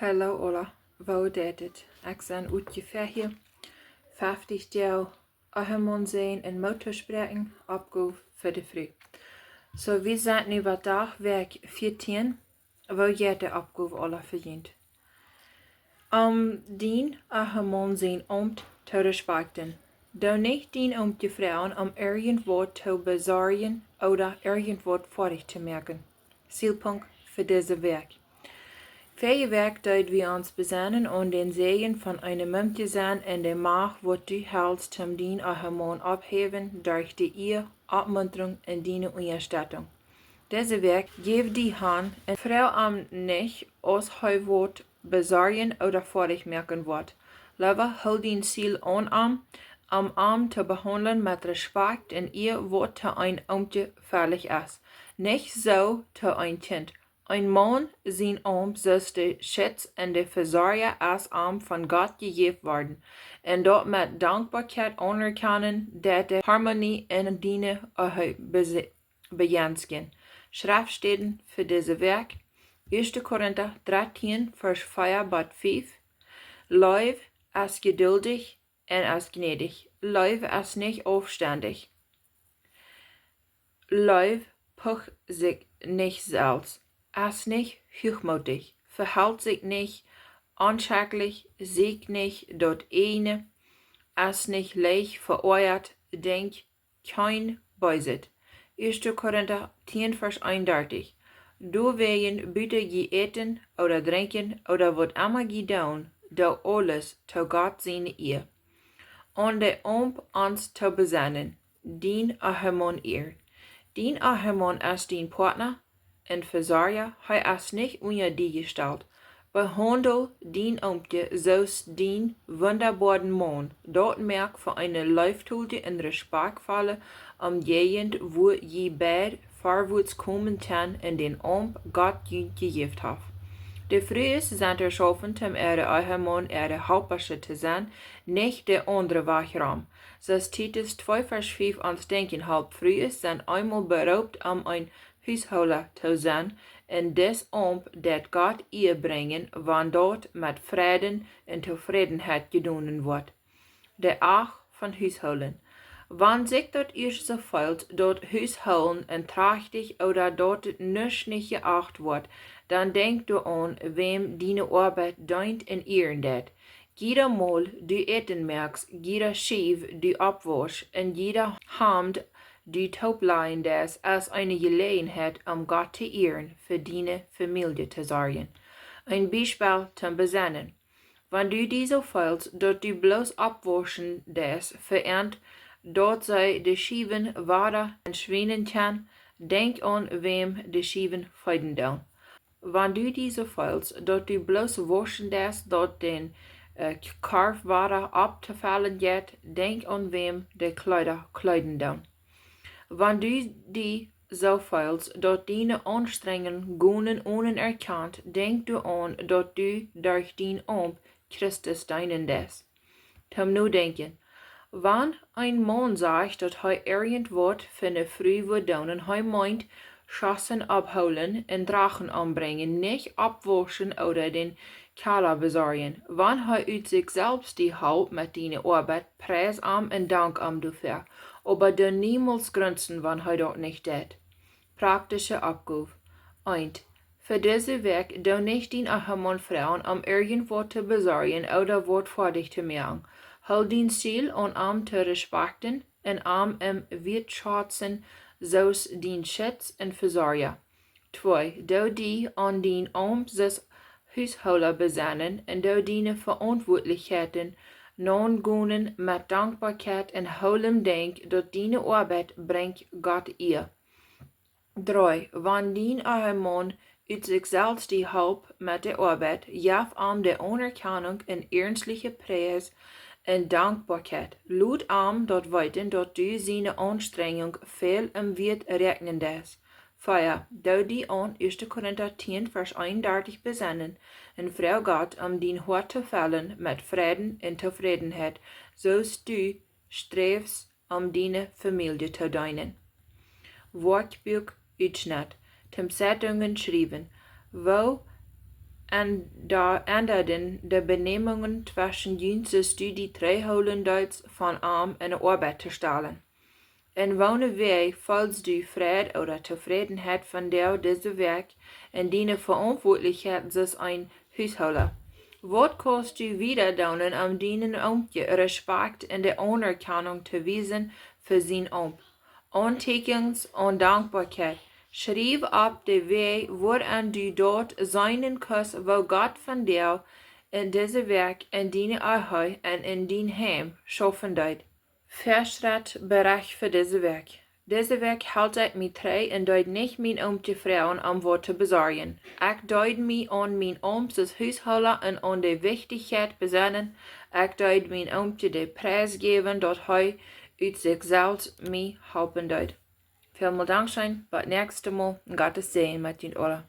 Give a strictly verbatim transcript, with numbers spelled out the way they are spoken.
Hallo aula, woo jeit et? Ekj sie utjefäa hia. Feftich Doag Ehemaun sennen un Moot toospräakjen, Oppgow fa de Fru. Soo, wie sent nu bie Dach Wäakj vieetieen, woo jeit de Oppgow aula fa junt. Om dien Ehemaun sien Aumt to respakjten. Doo nich dien Aumt jefroagen om irjentwaut to besorjen ooda irjentwaut foadich to moaken. Zielpunkt fa dise Wäakj. Väaje Wäakj deed wie ons besennen aun dän Säajen von eene Mom to sennen un de Macht waut du hast om dien Ehemaun opphäwen derch de Ea, Oppmuntrunk un diene Unjastettunk. Dise Wäakj jeff die han un froag am nich aus hee waut besorjen ooda foadich moaken woat. Leewa hool dien Ziel aun am, om am to behaundlen met Respakjt un Ea waut to een Aumt jefällich es. Nich soo to een Kjint. Een Maun sien Aumt, soo aus de Schutz un de Vesorja, es am von Gott jejäft worden. Un daut met Dankboakjeit aunerkjanen, daut de Harmonie en diene Ehe bese- bejensken. Schreftstäden fa dise Wäakj: Ieeschte Korinta dartieen, Varsch vea bat fief. Leew es jeduldich un es jnädich. Leew es nich aufstendich. Leew pucht sikj nich selfst, es nich huachmootich, vehelt sikj nich onschekjlich, sieekjt nich daut Ieejne, es nich leicht veoajat, denkjt kjeen Beeset. Ieeschte Korinta tieen, Varsch eenundartich. Doawäajen, buta jie äten ooda drinkjen ooda waut emma jie doonen, doo aules to Gott siene Ea. Aun de Aumt ons to besennen, dien Ehemaun ieren. Dien Ehemaun es dien Partna un Vesorja, hee es nich unja die jestalt. Behaundel dien Aumt soo aus dien wundaboaren Maun. Daut moakt fa eene leeftolje un respakjtvolle Omjäajent, wua jie beid verwoats komen kjennen en dän Aumt, Gott junt jejäft haft. De Frues sent erschaufen, om äare Ehemaun äare Halpasche to sennen, nich de aundre Wajch rom. Soo aus Titus twee, Varsch fief ons denkjen halpt, Frues sent eemol beroopt, om een Hushoola to sennen, un dit Aumt deit Gott Ea brinjen, wan daut met Freiden un Tofrädenheit jedonen woat. De Acht von Hushoolen. Wan sikj daut ieescht soo felt, daut Hushoolen ontrajchtich ooda daut et nuscht nich jeacht woat, dan denkj doaraun, wäm diene Oabeit deent un ieren deit. Jieda Mol du Äten moakst, jieda Schiew du oppwauschst un jieda Hamd du toopleien deist, es eene Jeläajenheit, om Gott to ieren, fa diene Famielje to sorjen. Een Biespel toom Besennen. Wan du die soo felst, daut du bloos oppwauschen deist, veent daut see de Schiewen wada enschwinjen kjennen, denkj aun wäm de Schiewen feeden doonen. Wan du die soo felst, daut du bloos wauschen deist, daut dän, äh, Korf wada opptofellen jeit, denkj aun wäm de Kjleeda kjleeden doonen. Wan du die soo felst, daut diene Aunstrenjungen gonen onerkjant, denkj doaraun, daut du derch dien Aumt Christus deenen deist. Toom Nodenkjen. Wan een Maun sajcht, daut hee irjentwaut fa ne Fru wudd doonen, hee meent Schossen opphoolen un Drachen ombrinjen, nich oppwauschen ooda dän Kjalla besorjen. Wan hee ut sikj selfst die halpt met diene Oabeit, pries am un dank am doafäa. Oba doo niemols grunzen, wan hee daut nich deit. Praktische Oppgow. Eent. Fa dise Wäakj doo nich dien Ehemaun froagen, om irjentwaut to besorjen ooda waut foadich to moaken. Hool dien Ziel aun am to respakjten un am em Wieetschauzen, soo aus dien Schutz un Vesorja. Twee. Doo die aun dien Aumt aus Hushoola besennen un doo diene Veauntwuatlichkjeiten naungonen met Dankboakjeit un hool em Denkj, daut diene Oabeit brinjt Gott Ea. Dree. Wan dien Ehemaun ut sikj selfst die halpt met de Oabeit, jeff am de Aunerkjanunk un iernstliche Pries un Dankboakjeit. Lot am daut weeten, daut du siene Aunstrenjunk väl em Wieet räakjnen deist. Vea. Doo die aun Ieeschte Korinta tieen, Varsch eenundartich besennen un froag Gott, om dien Hoat to fellen met Freiden un Tofrädenheit, soo aus du sträfst, om diene Famielje to deenen. Woakjbuak Utschnett. Toom Zeitungen schriewen. Woo en-, endaden de Benämungen tweschen junt, soo daut du die trigjhoolen deetst von am en de Oabeit to stalen? En woone Wäaj feelst du Freid ooda Tofrädenheit von dee dise Wäakj en diene Veauntwuatlichkjeit aus een Hushoolda? Waut kaust du wieda doonen, om dienen Oomkje Respakjt un de Aunerkjanunk to wiesen fa sien Oomkje? Auntäkjens aun Dankboakjeit. Schriew opp de Wäaj, wuaraun du daut seenen kaust, woo Gott von dee en dise Wäakj en diene Ehe un en dien Heim schaufen deed. Väaschrett, Berecht fa dise Wäakj. Dise Wäakj hilt ekj mie trigj un deed nich mien Oomkje froagen, om waut to besorjen. Ekj deed mie aun mien Aumt aus Hushoolda un aun de Wichtichkjeit besennen. Ekj deed mien Oomkje de Pries jäwen, daut hee ut sikj selfst mie halpen deed. Välmol dankscheen, bat näakjstet Mol, un Gott sien Säajen met junt aula.